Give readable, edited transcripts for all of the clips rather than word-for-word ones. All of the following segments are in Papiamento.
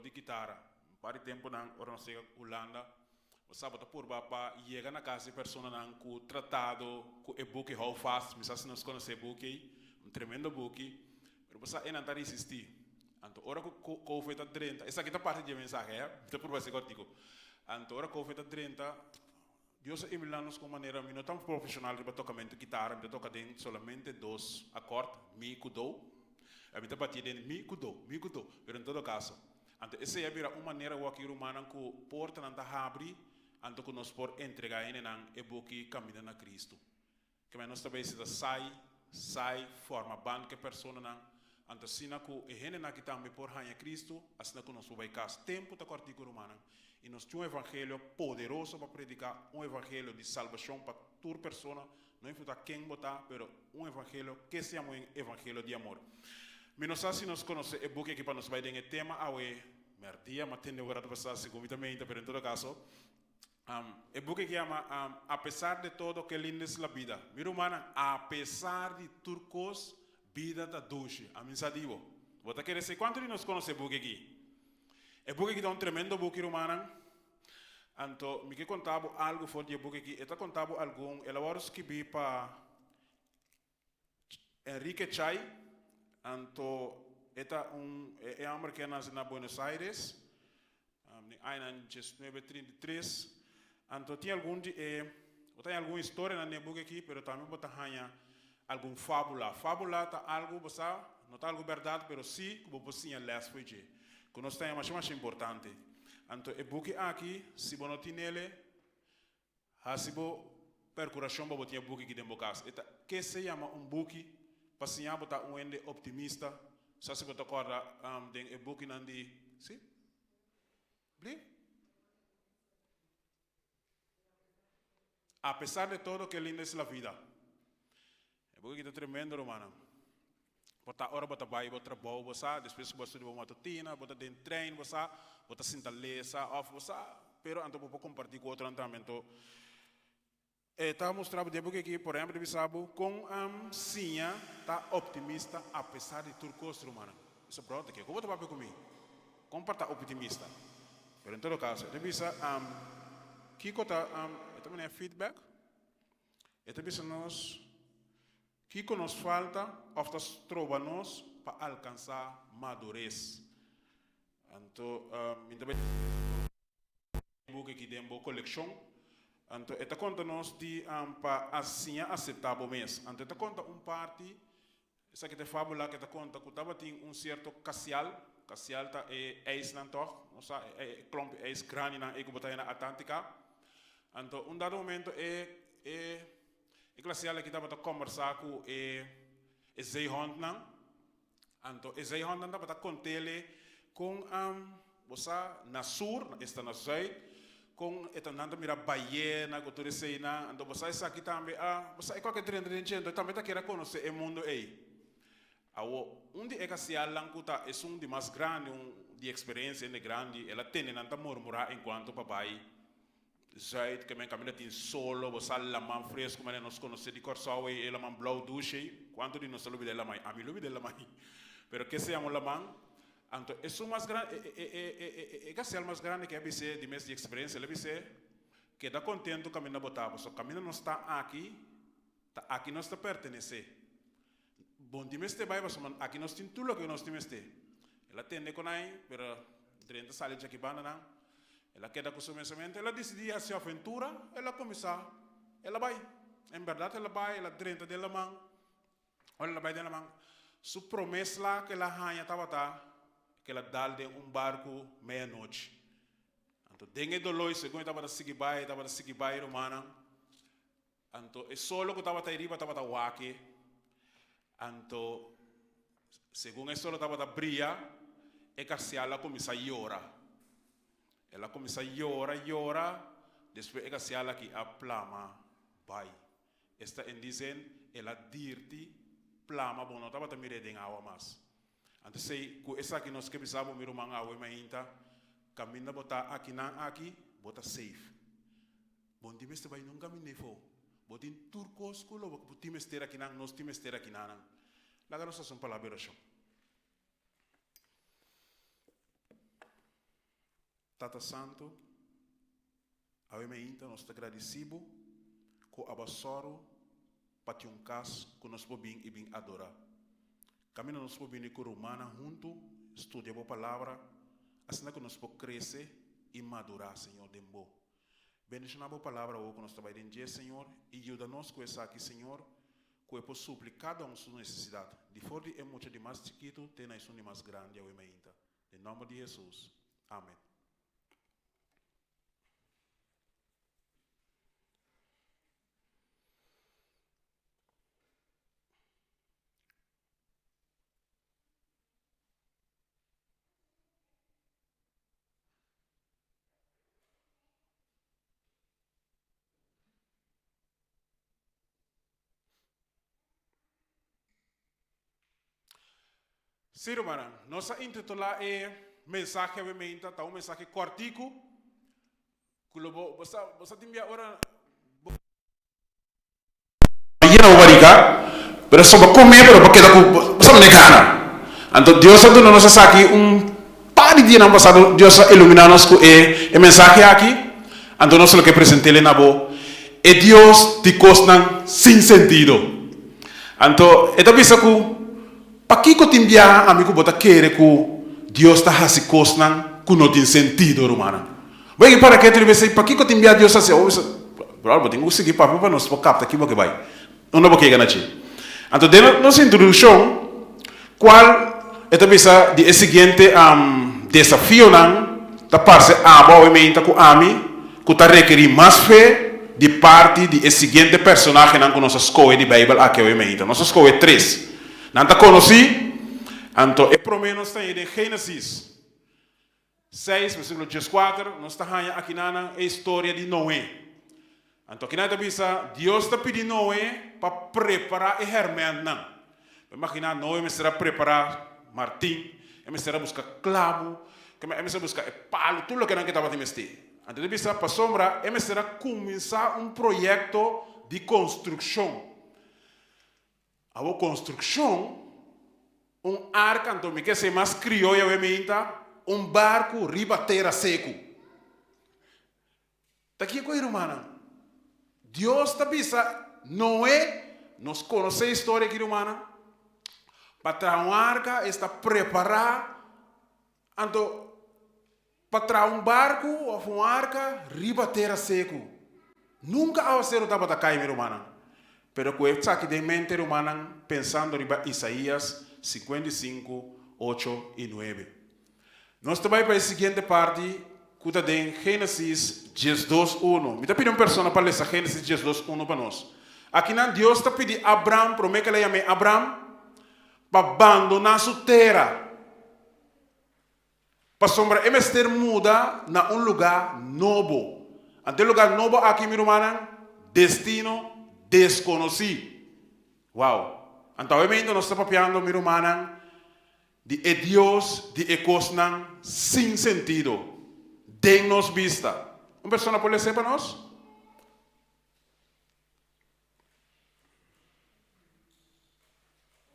di kitara. Un par di tempunan ora nos yega Hulanda, bo sa bo ta purba pa yega na kas di personanan ku tratado ku e buki Hou Vast. Mi sa si nos konosé e buki ei, un tremendo buki, pero bo sa e nan ta risistí. Anto ora ku Covid a drenta, esaki ta parti di e mensahe, eh, mi ta purba hasi kòrtiku. Anto ora Covid a drenta, Dios a iluminá nos ku un manera, mi no ta un profeshonal riba tokamentu kitara, mi ta toka den solamente dos akòrt, mi ku do. Mi ta batié den mi ku do, mi ku do, pero en todo kaso. Anto esei a bira un manera wak i rumannan ku portanan ta habri, anto ku nos por entregá hendenan e buki Kaminda na Kristu. Keme nos ta bay si ta sai, sai, forma band ku e personanan, anto asina ku e hendenan aki tambe por haña Cristo, asina ku nos por bay kas. Tempu ta kòrtiku, rumannan, i nos tin un evangelio poderoso pa prediká, un evangelio di salbashon pa tur persona, no importá ken bo ta, pero un evangelio ke se yama un evangelio di amor. Mi no sa si nos konosé e buki aki pa nos bay den e tema awe mèrdia, m'a tende ora ta pasá segun mi ta meinta, pero en todo kaso, E buki ki yama A pesar de todo, qué linda es la vida. Mi rumannan, a pesar di tur kos, bida ta dushi. Ami sa di bo. Bo ta kere esei? Kuantu di nos konosé e buki aki? E buki aki ta un tremendo buki, rumannan. Anto, mi ke konta bo algu for di e buki aki. E ta konta bo algun, el a wòrdu skibí pa Enrique Chay, anto e ta un e homber ke a nase na Buenos Aires den añanan 1933. Anto tin algun di e, bo ta haña algun historianan den e buki aki, pero tambe bo ta haña algun fábula. Fábula ta algu, bo sa, no ta algu bèrdat, pero sí ku bo por siña lès for dje, ku nos ta haña masha masha importante. Anto e buki aki, si bo no tinele, Hasi bo perkurashon pa bo tin e buki aki den bo kas. E ta ke se yama un buki pa siña bo ta un hende optimista. Sa si bo ta kòrda den e bukinan di, si? Bli? A pesar de todo que linda es la vida. E buki aki ta tremendo rumannan. Bo ta ora bo ta bai bo trabou bo sa, despues ku bo a studia bo matutina, bo ta den trein bo sa, bo ta sinta lesa òf bo sa, pero anto bo por kompartí ku otronan tambe. Anto e ta mustra bo den e buki aki, por ehèmpel ta bisa bo kon siña ta optimista apesar di tur kos rumannan. Bisa bròder ke ku bo ta papia ku mi? Kon pa ta optimista? Pero en todo kaso e ta bisa kiko ta e ta manera feedback, e ta bisa nos. Kiko nos falta òf ta stroba nos pa alkansá madures? Anto, mi ta bai e buki aki den bo kolekshon. Anto e ta konta nos di pa a siña aseptá bo mes. Anto e ta konta un parti, esaki ta e fábula ku e ta konta ku tabatin un sierto kasial, kasial ta e ijsnan tòg, nos sa e klòmpi ijs grandinan ei ku bo ta haña na Atántika. Anto un dado momento e e. E glasial aki tabata kombersá ku e e zeehondnan. Anto e zeehondnan tabata kont'ele kon bo sa na sur, esta na zuid, kon e ta nan ta mira bayena ku tur eseinan. Anto bo sa esaki tambe a bo sa e kualke drenta den dje, anto e tambe ta kere konosé e mundu ei. Awo, un di e glasialnan ku ta esun di mas grandi, un di eksperensia hende grandi, el a tende nan ta murmurá enkuanto pa bai Zuid ke men kaminda tin solo, bo sa laman fresku manera nos konosé di Kòrsou ei, e laman blou dushi ei. Kuantu di nos ta lubida e laman ei? Ami lubida e laman ei. Pero ke se yama un laman? Anto esun mas gran, e e e e e gasel mas grandi ke a bis'é di mes di eksperensia, el a bis'é, Keda kontentu kaminda bo ta, pasobra kaminda nos ta aki, Ta aki nos ta pertenesé. Bon tin mester bai pasobra aki nos tin tur loke nos tin mester. El a tende con ai, pero drenta sali djaki bandanan. El a keda cu su pensamiento. El a dicidi haci aventura. El a cuminsa. El a bai. En berdad el a bai, el a drenta den laman. Ora el a bai den laman, su prome sla cu el a haña tabata cu el a dal den un barcu medianochi. Anto den e doloi, segun e tabata sigui bai, e tabata sigui bai, rumannan, Anto e solo ku tabata ariba tabata wak-e. Anto segun e solo tabata bria, e karsial a kuminsá yora. El a kuminsá yora, yora, despues e karsial aki a plama bai. Esta en disen, el a dirti plama, bo no tabata mir'é den awa mas. Anto esei, ku esaki nos ke bisa bo, mi ruman, awe mainta, kaminda bo ta akinan aki, bo ta safe. Bo no tin mester bai nunka mind'ei fo. Bo tin tur kos ku lo bo tin mester akinan, nos tin mester akinanan. Laga nos hasi un palabra di orashon. Tata Santu, awe mainta nos ta gradisí Bo ku abo a sòru pa tin un kas ku nos por bin i bin adorá. Kaminda nos por bini ku rumannan huntu studia Bo Palabra, asina ku nos por krese i madurá, Señor, den Bo. Bendishoná Bo Palabra awor ku nos ta bai den dje, Señor, i yuda nos ku esaki, Señor, ku e por supli kada un su nesesidat, di for di e mucha di mas chikitu te na esun di mas grandi awe mainta. Den nòmber di Hesus. Amen. Sí, rumannan, nos a intitulá e mensahe awe meinta, ta un mensahe kòrtiku, ku lo bo, bo sa, bo sa tin bia ora bo yena bo barika, pero so bo kome pero bo keda ku, bo sa mane gana. Anto Dios a duna nos esaki un par di dianan pasado, Dios a iluminá nos ku e e mensahe aki, anto nos lo ke present'el na bo, E Dios di kosnan sin sentido. Anto e ta bisa ku. Pakiko tin biaha ami ku bo ta kere ku Dios ta hasi kosnan ku no tin sentido, rumannan? Bo yega para ketu riba esei, pakiko tin biaha Dios ta hasi? Bo bisa, Bròder, bo tin ku sigui papia pa nos por kapta ki bo ke bai. Unda bo ke yega na dje? Anto den nos introdukshon, kual e ta bisa di e siguiente desafionan ta parse abo awe meinta ku ami ku ta rekerí mas fe di parti di e siguiente personahenan ku nos a skohe di Beibel aki awe meinta. Nos a skohe tres. Nan ta konosí, anto e promé nos ta haña den Génesis seis, versíkulo dieskuater, nos ta haña akinanan e historia di Noé. Anto akinan e ta bisa, Dios ta pidi Noé pa prepará e hèrmèntnan. Bo imaginá, Noé mester a prepará martin, e mester a buska klabu, e mester a buska e palu, tur loke nan ke tabatin mester. Anto e ta bisa, pasobra e mester a kuminsá un proyekto di konstrukshon. Awor konstrukshon, un arka, anto mi ke ser mas krioyo awe minta, un barku riba tera seku. Ta kiko e rumannan? Dios ta bisa Noe, nos konosé e historia aki rumannan, pa traha un arka esta prepará, anto Pa traha un barku òf un arka riba tera seku. Nunka awaseru tabata kai, mi rumannan. Pero ku esaki den mente, rumannan, pensando riba Isaías 55, ocho i nuebe. Nos ta bai pa e siguiente parti ku ta den Génesis 12, unu. Mi ta pidi un persona pa lesa Génesis 12, unu pa nos. Akinan Dios ta pidi Abram, promé ku el a yam'é Abram, pa bandoná su tera. Pasobra e mester muda na un lugá nobo. Anto e lugá nobo aki, mi rumannan, destino deskonosí. Wow! Anto awe nos ta papiando, mi rumannan, di e Dios di e kosnan sin sentido den nos bista. Un persona por lesa e pa nos?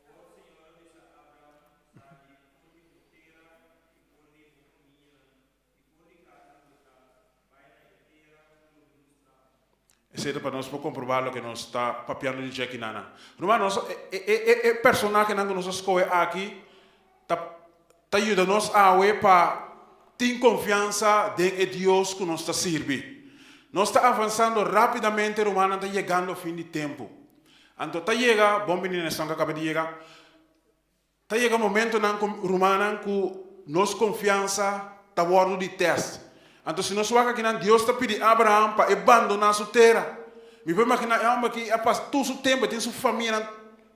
Awor Señor a bisa Abram, Sali for di bo tera i for di bo famianan i for di kas di bo tata, bai na e tera ku lo mi mustra bo. Esei ta pa nos por komprobá loke nos ta papiando di dje kinanan. Ruman, nos e e e e personahenan ku nos a skohe aki ta ta yuda nos awe pa tin konfiansa den e Dios ku nos ta sirbi. Nos ta avansando rápidamente, rumannan, ta yegando fin di tempu. Anto ta yega, bon bini na esnan ku a kaba di yega, ta yega momentonan ku rumannan ku nos konfiansa ta wòrdu di tèst. Anto si nos wak akinan, Dios ta pidi Abraham pa e bandoná su tera. Mi por imaginá e hòmber aki a pasa tur su tempu, e tin su famianan,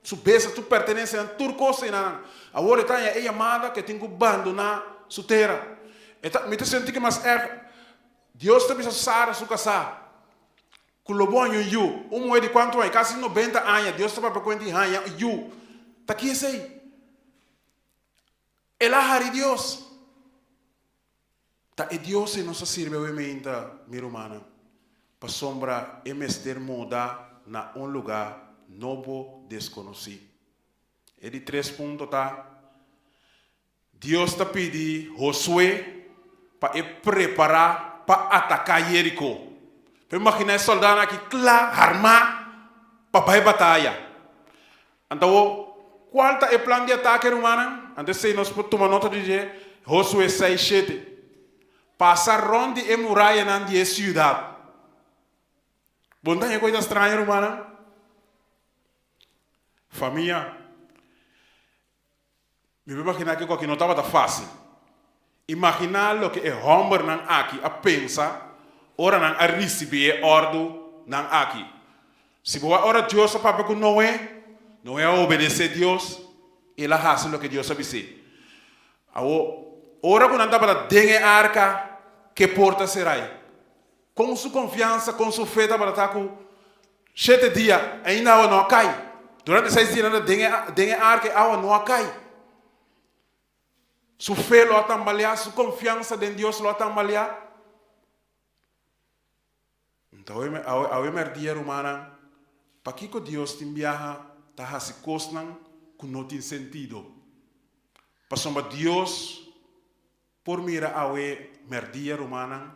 su bestia, su pertenensianan, tur kos einan. Awor e ta haña e yamada ku e tin ku bandoná su tera. E ta, mi ta sinti ku mas èrg, Dios ta bisa Sara su kasá, Ku lo bo haña un yu. Un muhé di kuantu aña? Kasi nobenta aña. Dios ta papia ku hende i haña yu. Ta ki esei? El a hari Dios. Ta e Dios ei nos ta sirbi awe meinta, mi rumannan, pasobra e mester muda na un lugá nobo deskonosí. E di tres punto ta, Dios ta pidi Josué. pa e prepará pa ataká Jeriko. Por imaginá e sòldánan aki kla, harmá pa bai bataya. Anto awor, kual ta e plan di atake, rumannan? Anto esei nos por tuma nota di dje, Josué seis, shete. Pasa rònt di e murayanan di e siudat. Bo no ta haña ku e ta straño, rumannan? Famia, mi por imaginá kiko aki no tabata fásil. Imaginá loke e hòmbernan aki a pensa ora nan a risibí e òrdunan aki. Si bo wak ora Dios a papia ku Noe, Noe a obedesé Dios i el a hasi loke Dios a bis'é. Awor, ora ku nan tabata den e arka, ke porta serai? Kon su konfiansa, kon su fe tabata ta ku shete dia ainda awa no a kai? Durante seis dia nan ta den e den e arka e awa no a kai. Su fe lo a tambaleá, su konfiansa den Dios lo a tambaleá. Nta awe awe awe mèrdia rumannan, pakiko Dios tin biaha ta hasi kosnan ku no tin sentido? Pasobra Dios Por mira awe merdia rumannan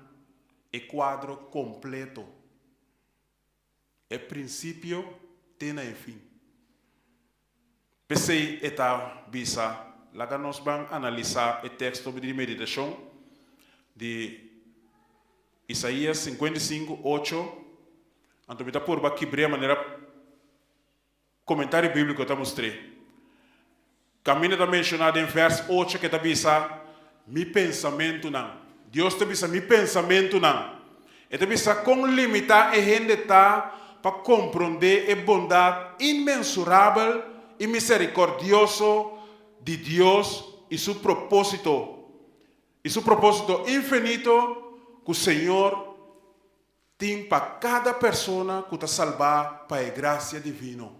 e cuadro completo, e principio te na e fin. P'esey e ta bisa, laga nos ban analisa e texto di meditacion di Isaías 55, 8, anto mi ta purba kibr'é manera. Komentario bíbliko ta mustr'é. Kaminda ta menshoná den vèrs ocho ke ta bisa, Mi pensamentunan. Dios ta bisa mi pensamentunan. E ta bisa kon limitá e hende ta pa komprondé e bondat inmensurabel i miserikòrdioso di Dios i su propósito i su propósito infinito ku Señor Tin pa kada persona ku ta salbá pa e grasia divino.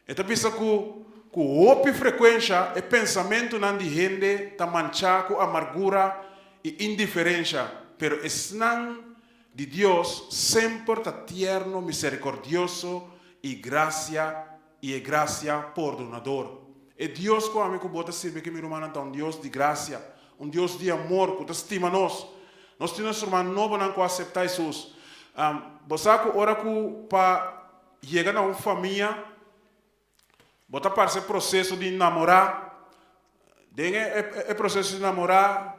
E ta bisa ku ku hopi frekuensha e pensamentunan di hende ta manchá ku amargura i indiferensha, pero esnan di Dios semper ta tierno, miserikordioso i grasia i e grasia pordonador. E Dios ku ami ku bo ta sirbi aki mi rumannan ta un Dios di grasia, un Dios di amor ku ta stima nos. Nos tin nos ruman nobonan ku a aseptá Hesus. Bo sa ku ora ku pa yega na un famia bo ta parse proseso di namorá. Den e proseso di namorá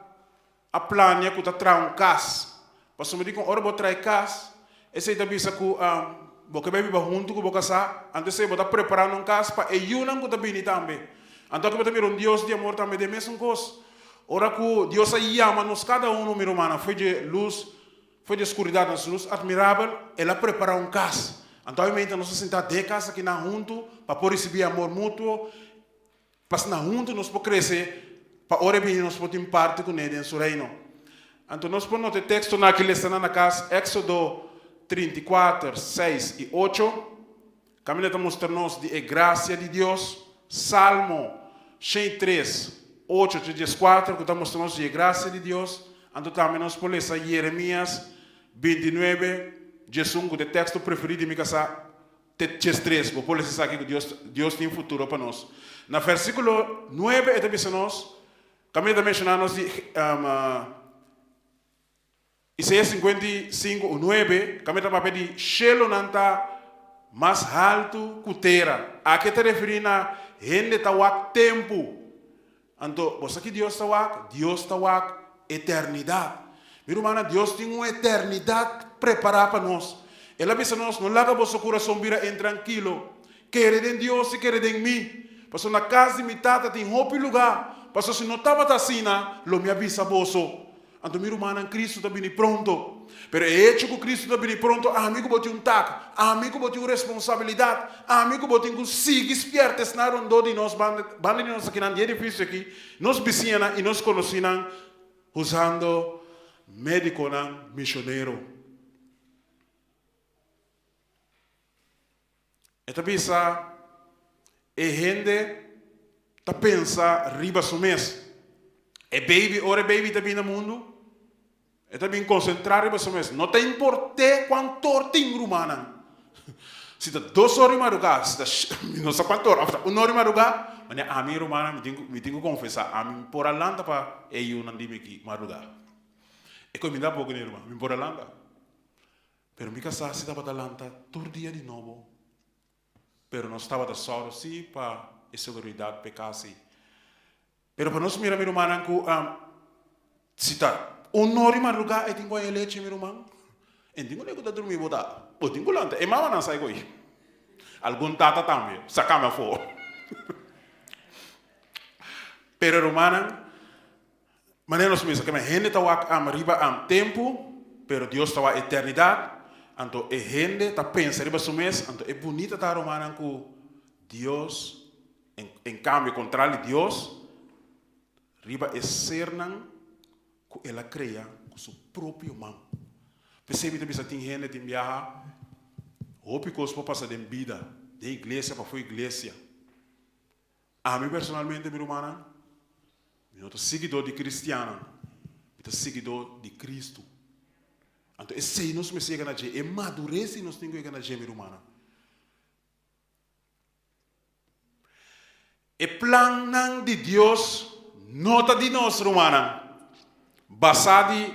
a plania ku ta traha un kas. Pasobra di kon ora bo traha e kas, esei ta bisa ku bo ke bai biba huntu ku bo kasá, anto esei bo ta preparando un kas pa e yunan ku ta bini tambe. Anto aki bo ta mira un Dios di amor tambe den mesun kos. Ora ku Dios a yama nos kada unu, mi rumannan, fo'i dje lus, fo'i dje skuridat na su lus atmirabel, El a prepará un kas. Anto awe nos a sintá den e kas akinan huntu pa por risibí amor mutuo. Pasina huntu nos por krese pa ora e bini nos por tin parti kuné den su Reino. Anto nos por nota e tekstonan aki lesa nan na kas, Éksodo 34, 6 i 8, kaminda ta mustra nos di e grasia di Dios, Salmo 103, 8 te 14, ku ta mustra nos di e grasia di Dios, anto tambe nos por lesa Yeremías 29, 11, ku ta e teksto preferí di mi kasá. Te 13, bo por lesa esaki ku Dios, Dios tin futuro pa nos. Na versíkulo 9 e ta bisa nos, kaminda ta menshoná nos di Isaías 55, 9, kaminda ta papia di shelonan ta mas haltu ku tera. Aki e ta referí na hende ta wak tempu. Anto, bo sa ki Dios ta wak? Dios ta wak eternidat. Mi rumannan, Dios tin un eternidat prepará pa nos. El a bisa nos, No laga boso kurason bira intrankilo. Kere den Dios i kere den mi. Pasobra na kas di mi Tata tin hopi lugá. Pasobra si no tabata asina, lo mi a bisa boso. Anto mi rumannan, Cristo ta bini pronto. Pero e hecho cu Cristo ta bini pronto, ami cu bo tin un tak, ami cu bo tin un responsabilidad, ami cu bo tin cu sigui spierta esnan rondó di nos, banda di nos akinan, di edificio aki, nos bisiñanan y nos conocinan, usando mediconan misionero. E ta bisa, E hende ta pensa riba su mes. E baby, ora e baby ta bini na mundu, e ta bin konsentrá riba su mes. No ta import'é kuantu or tin, rumannan. Si ta dos or di madrugá, si ta mi no sa kuantu or, òf ta un or di madrugá, manera ami, rumannan, mi tin ku mi tin ku konfesá, ami por a lanta pa e yunan di mi ki madrugá. E koe mi da poko ni ruman, mi por a lanta. Pero mi kasá si tabata lanta tur dia di nobo. Pero nos tabata sòru sí pa e seguridat p'e kas ei. Pero pa nos mira mi rumannan ku si ta un nor di madrugá e tin ku haña lechi mi ruman. E tin ku ku ta drumí bo ta bo tin ku lanta. E mamanan sa e ko'i. Algun tata tambe sa kambia afó. Pero rumannan manera nos mester kema hende ta wak riba tempu pero Dios ta wak eternidat. Anto e hende ta pensa riba su mes anto e bunita ta rumannan ku Dios En kambio, kontrali Dios riba e sernan ku el a krea ku su propio man. P'esei mi ta bisa tin hende tin biaha hopi kos por pasa den bida, den iglesia, pafó iglesia. Ami personalmente mi rumannan, mi no ta siguidó di kristiannan, mi ta siguidó di Kristu. Anto esei nos mester yega na dje, e madures ei nos tin ku yega na dje mi rumannan. E plannan di Dios no ta di nos, rumannan. Basá di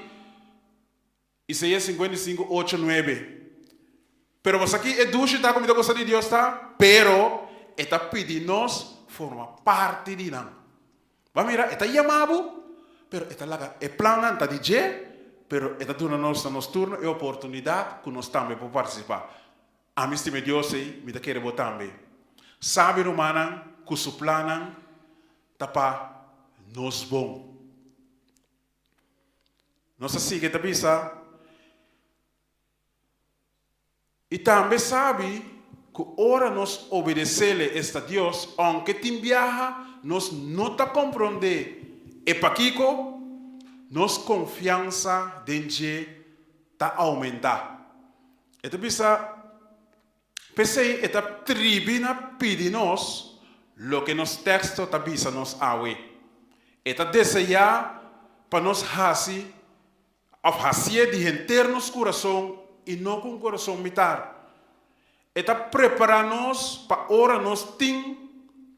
Isaías 55, 8, 9. Pero bo sa ki e dushi ta ku mi ta gusta di Dios ta? Pero e ta pidi nos forma parti di nan. Bo a mira, e ta yama bo, pero e ta laga e plannan ta di dje, pero e ta duna nos na nos turno e oportunidat ku nos tambe por partisipá. Ami stima e Dios ei, mi ta kere bo tambe. Sabi rumannan ku su plannan ta pa nos bon. Nos a sigui ta bisa, I tambe sabi ku ora nos obedesele esta Dios, ounke tin biaha nos no ta komprondé e pakiko, nos konfiansa den dje ta oumentá. E ta bisa, P'esei e ta tribi na pidi nos loke nos teksto ta bisa nos awe. E ta deseá pa nos hasi òf hasié di henter nos kurason i no ku un kurason mitar. E ta prepará nos pa ora nos tin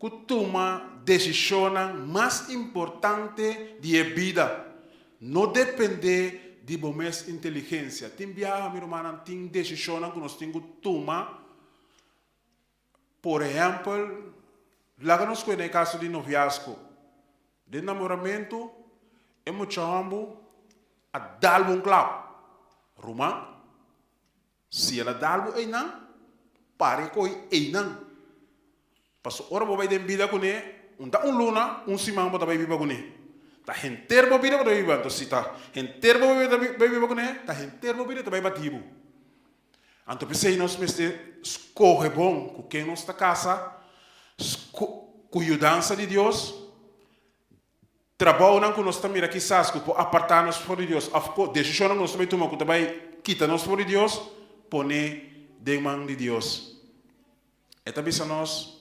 ku tuma desishonnan mas importante di e bida. No dependé di bo mes inteligensia. Tin biaha, mi rumannan, tin desishonnan ku nos tin ku tuma. Por ehèmpel, laga nos kuenta e kaso di noviasgo. Den namoramentu, e mucha hòmber a dal bo un klap. Ruman, Si el a dal bo einan, para e kohe einan. Pasobra ora bo bai den bida kuné, un ta un luna, un siman bo ta bai biba kuné. Ta henter bo bida bo ta bai biba. Anto si ta henter bo bida bo bai biba kuné, ta henter bo bida ta bai bati bo. Anto p'esei nos mester skohe bon ku ken nos ta kasa, ku yudansa di Dios. Trabounan ku nos ta mira kisas ku por apartá nos for di Dios òf desishonnan ku nos ta bai tuma ku ta bai kita nos for di Dios, pone den man di Dios. E ta bisa nos,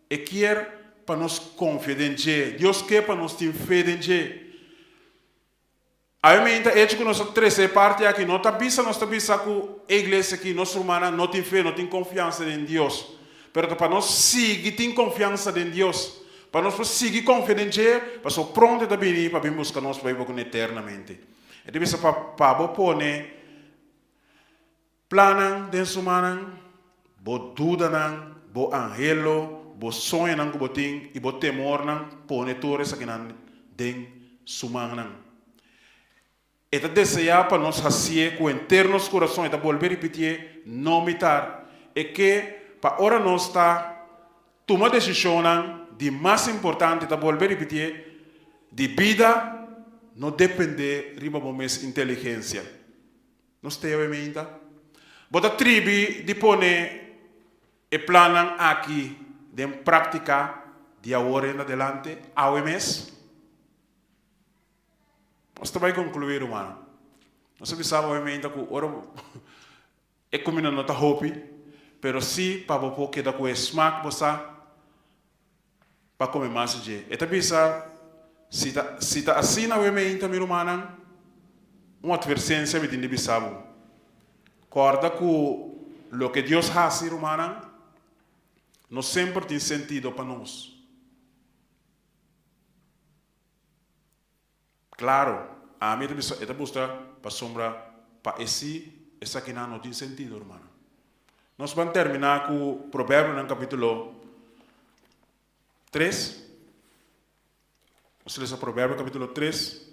E kier pa nos konfia den dje. Dios ke pa nos tin fe den dje. Awe ta echo ku nos a trese e parti aki no ta bisa nos ta bisa ku e iglesia aki nos rumannan no tin fe, no tin konfiansa den Dios. Pero ta pa nos sigui tin konfiansa den Dios, pa nos por sigui konfia den dje, pasobra pronto e ta bini pa bin buska nos pa biba kuné eternamente. E ta bisa pa pa bo pone Plannan den su mannan, bo dudanan, bo anhelo, bo soñonan ku bo tin i bo temornan, pone tur esakinan den su mannan. E ta deseá pa nos hasié ku henter nos kurason, e ta bolbe ripitié, no mitar. E ke pa ora nos ta tuma desishonnan di mas importante, e ta bolbe ripitié, di bida, no dependé riba bo mes inteligensia. Nos te awe meinta. Bo ta tribi di pone e plannan aki den práktika di awor en adelante, awe mes? Nos ta bai konkluí, rumannan. Nos a bisa bo awe meinta ku ora bo e kuminda no ta hopi, pero sí pa bo por keda ku e smak bo sa pa kome mas di dje. E ta bisa, Si ta, si ta asina awe meinta, mi rumannan, un atversensia mi tin di bisa bo. Kòrda ku loke Dios hasi, rumannan, no semper tin sentido pa nos. Klaro. Ami ta bisa e ta mustra pasobra pa e si esakinan no tin sentido, rumannan. Nos ban terminá ku Proverbionan kapítulo tres. Nos lesa Proverbio kapítulo tres.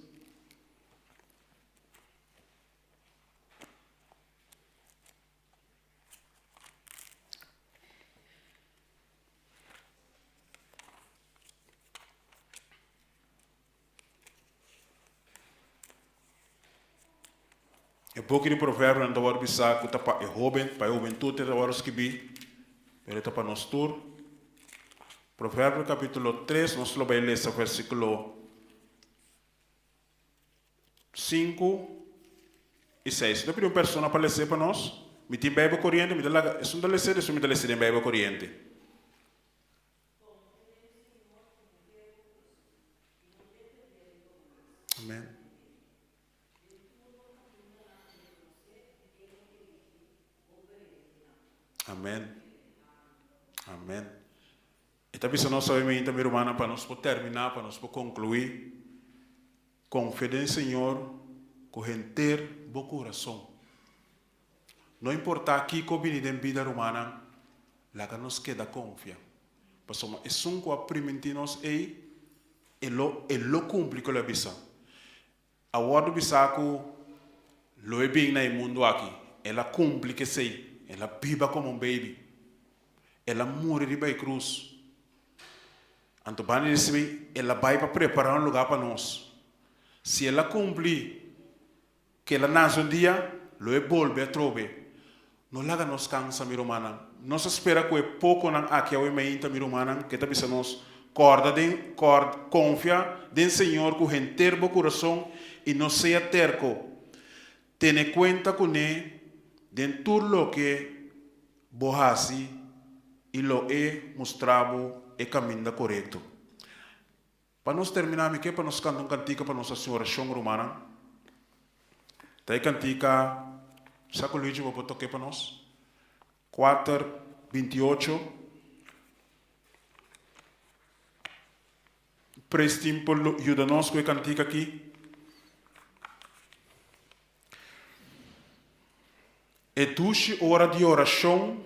E buki di Proverbionan ta wòrdu bisá ku ta pa e hóben, pa e hubentut e ta wòrdu skibí, pero e ta pa nos tur. Proverbio kapítulo tres, nos lo bai lesa versíkulo sinku i seis. Mi ta pidi un persona pa les'é pa nos. Mi tin Beibel koriente, mi ta laga esun ta les'é, despues mi ta les'é den Beibel koriente. Amen. Amen. Amen. E ta bisa nos awe mainta, mi rumannan, pa nos por terminá, pa nos por konkluí. Konfia den Señor ku henter bo kurason. No importá kiko bini den bida, rumannan, laga nos keda konfia. Pasobra esun ku a primintí nos ei, e lo e lo kumpli ku el a bisa. A wòrdu bisá ku lo e bin na e mundu aki. El a kumpli ku esei. El a biba komo un beibi. El a muri riba e krus. Anto banda di esei, el a bai pa prepará un lugá pa nos. Si el a kumpli ku el a nase un dia, lo e bolbe atrobe. No laga nos kansa, mi rumannan. Nos a spera ku e pokonan aki awe mainta, mi rumannan, ke ta bisa nos, Kòrda den, kòrda, konfia den Señor ku henter bo kurason i no sea terko. Tene kuenta kuné den tur loke bo hasi i lo e mustra bo e kaminda korekto. Pa nos terminá mi ke pa nos kanta un kantika pa nos hasi un orashon rumannan. Ta e kantika sa ku Luigi bo por tok'é pa nos? Kuater 28. Prestin por yuda nos ku e kantika aki. E dushi ora di orashon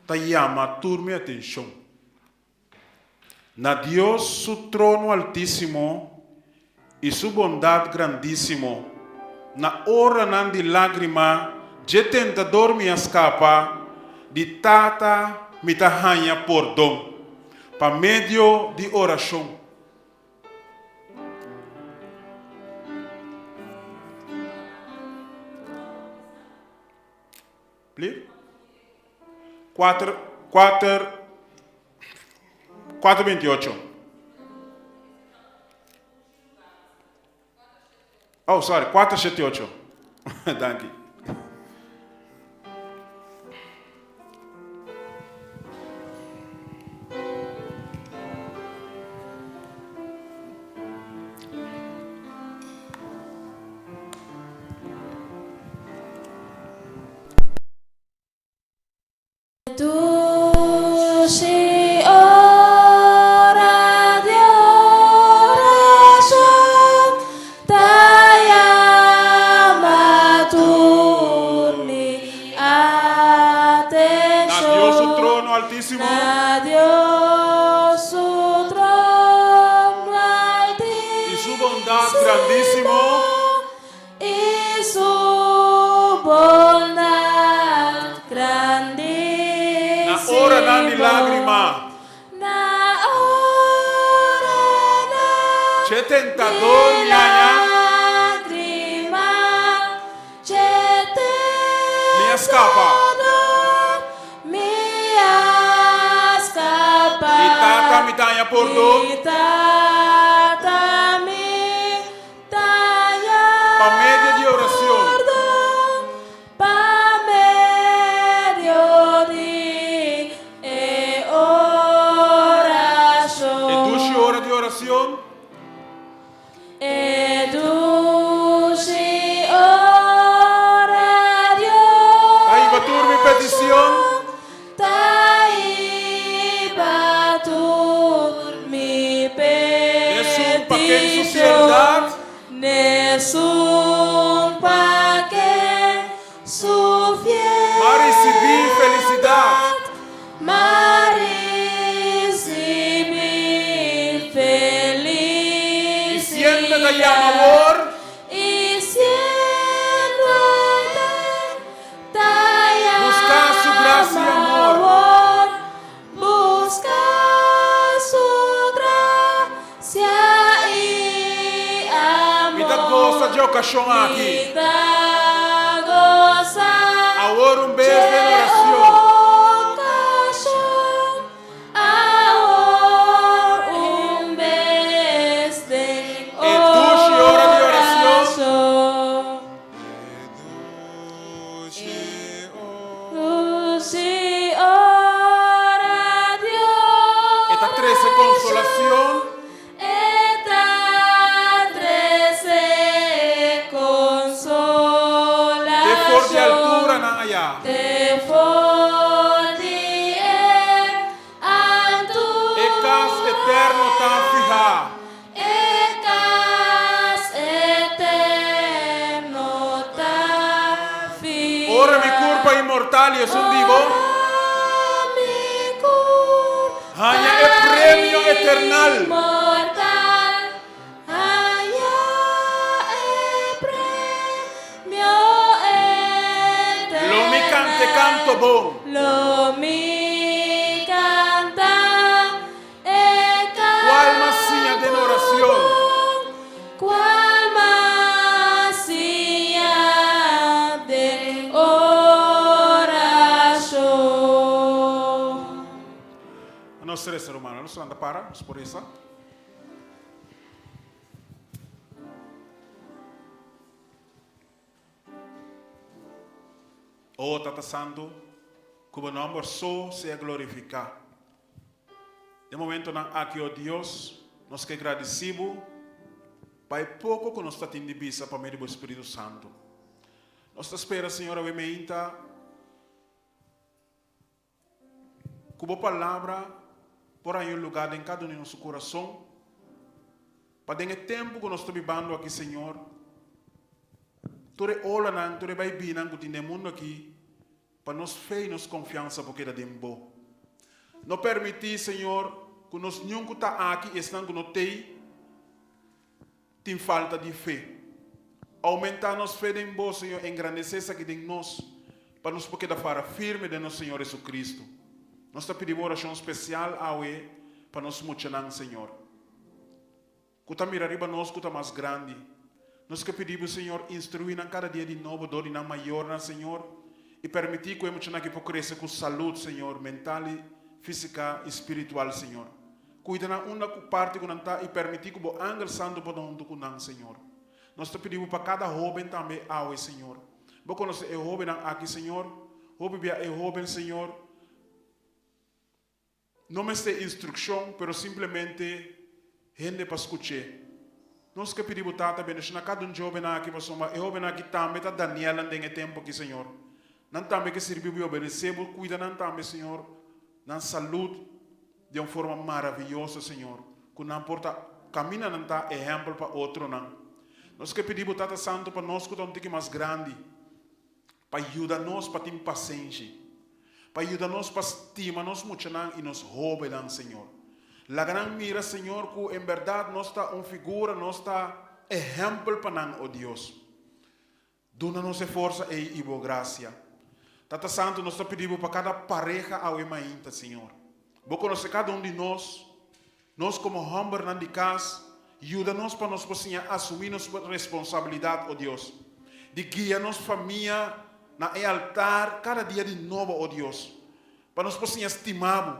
ta yama tur mi atenshon. Na Dios su trono altísimo i su bondat grandísimo, na oranan di lágrima dje tentador mi a skapa, di Tata mi ta haña pordon, pa medio di orashon. Pli? Kuater, kuater, kuater 28. Oh, sorry, kuater shete ocho. Danki. Dushi ora di orashon ta yama tur mi Na Dios su atenshon. trono altísimo. Na Dios su trono I su bondat grandísimo. I su bondat grandísimo. Na oranan di lágrima. Na oranan Che tentador di mi haña. lágrima. Che Mi a skapa. tentador mi a skapa. Di tata mi ta haña pordon. Di tata mi Pa medio di oracion. E dushi ora di oracion. Ta hiba tur mi peticion. Ta hiba tur mi Nesun pa ken su peticion. fieldad. Nesun. orashon aki. Awor un bes den orashon. E dushi ora di orashon. E ta trese konsolacion. Te for di alturanan ayá. E kas eterno ta fihá. E cas eterno ta fihá. Ora mi curpa inmortal i esun di bo. Ora mi curpa Haña e premio eternal. inmortal haña e premio eternal. Lo mi cant'e canto bon. Lo mi canta Cual mas siña den oracion? Cual mas siña den oracion? Nos resa, rumannan. Nos lanta para, nos por resa. O Tata Santu, ku bo nòmber so sea glorifiká. Den momentonan aki, o Dios, nos ke gradisí bo pa e poko ku nos ta tin di bisa pa medio di bo Spiritu Santu. Nos ta spera, Señor, awe meinta ku bo palabra por haña un lugá den kada un di nos kurason, pa den e tempu ku nos ta bibando aki, Señor, tur e olanan, tur e baibinan ku tin den mundu aki, Pa nos fe i nos konfiansa por keda den Bo. No permití, Señor, ku nos niun ku ta aki i esnan ku no t'ei tin falta di fe. Oumentá nos fe den Bo, Señor, engrandesé esaki den nos, pa nos por keda para firme den nos Señor Jesucristo. Nos ta pidi Bo orashon spesial awe pa nos muchanan, Señor. Ku ta mira riba nos ku ta mas grandi. Nos ke pidi bo, Señor, instruí nan kada dia di nobo dor di nan mayornan, Señor, i permití ku e muchanan aki por krese ku salud, Señor, mental i físika i spiritual, Señor. Kuida nan unda ku parti ku nan ta i permití ku bo angel santu por ta huntu ku nan, Señor. Nos ta pidi bo pa kada hóben tambe awe, Señor. Bo konosé e hóbennan aki, Señor. Hopi bia e hóben, Señor. No mester instrukshon, pero simplemente hende pa skuch'é. Nos ke pidi bo Tata bendishoná kada un djobennan aki pasobra e hobennan aki tambe ta Danielnan den e tempu aki, Señor. Nan tambe ke sirbi bo i obedesé bo. Kuida nan tambe, Señor, nan salud den un forma maraviyoso, Señor, ku nan por ta kaminda nan ta ehèmpel pa otronan. Nos ke pidi bo Tata Santu pa nos ku ta un tiki mas grandi, Pa yuda nos pa tin pasenshi. Pa yuda nos pa stima nos muchanan i nos hóbennan, Señor. Laga nan mira, Señor, ku en bèrdat nos ta un figura, nos ta ehèmpel pa nan, o Dios. Duna nos e forsa ei i Bo grasia. Tata Santu, nos ta pidi Bo pa kada pareha awe mainta, Señor. Bo konosé kada un di nos. Nos komo hòmbernan di kas, yuda nos pa nos por siña asumí nos responsabilidat, o Dios, di guia nos famia na e altar kada dia di nobo, o Dios, pa nos por siña stima Bo.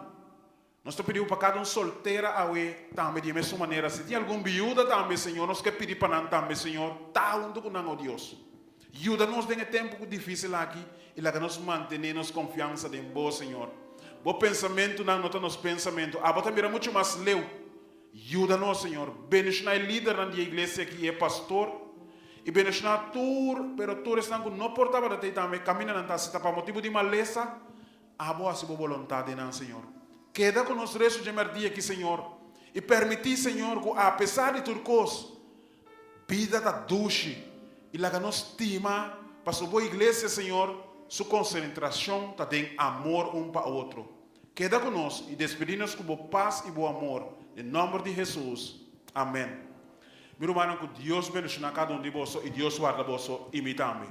Nos ta pidi Bo pa kada un soltera awe tambe di e mesun manera. Si tin algun biuda tambe, Señor, nos ke pidi pa nan tambe, Señor, ta huntu ku nan, o Dios. Yuda nos den e tempu ku difísil aki i laga nos mantené nos konfiansa den Bo, Señor. Bo pensamentunan no ta nos pensamentu. Abo ta mira muchu mas leu. Yuda nos, Señor. Bendishoná e lidernan di e iglesia aki i e pastor. I bendishoná tur, pero tur esnan ku no por tabata t'ei tambe, kaminda nan ta hasi ta pa motibu di malesa. Abo hasi Bo boluntat den nan, Señor. Keda ku nos restu dje mèrdia aki, Señor. I permití, Señor, ku apesar di tur kos, Bida ta dushi i laga nos stima paso bo iglesia Señor su konsentrashon ta den amor un pa otro. Keda ku nos i despedí nos ku bo pas i bo amor den nòmber di Hesus. Amen. Mi rumannan ku Dios bendishoná kada un di boso i Dios warda boso i mi tambe.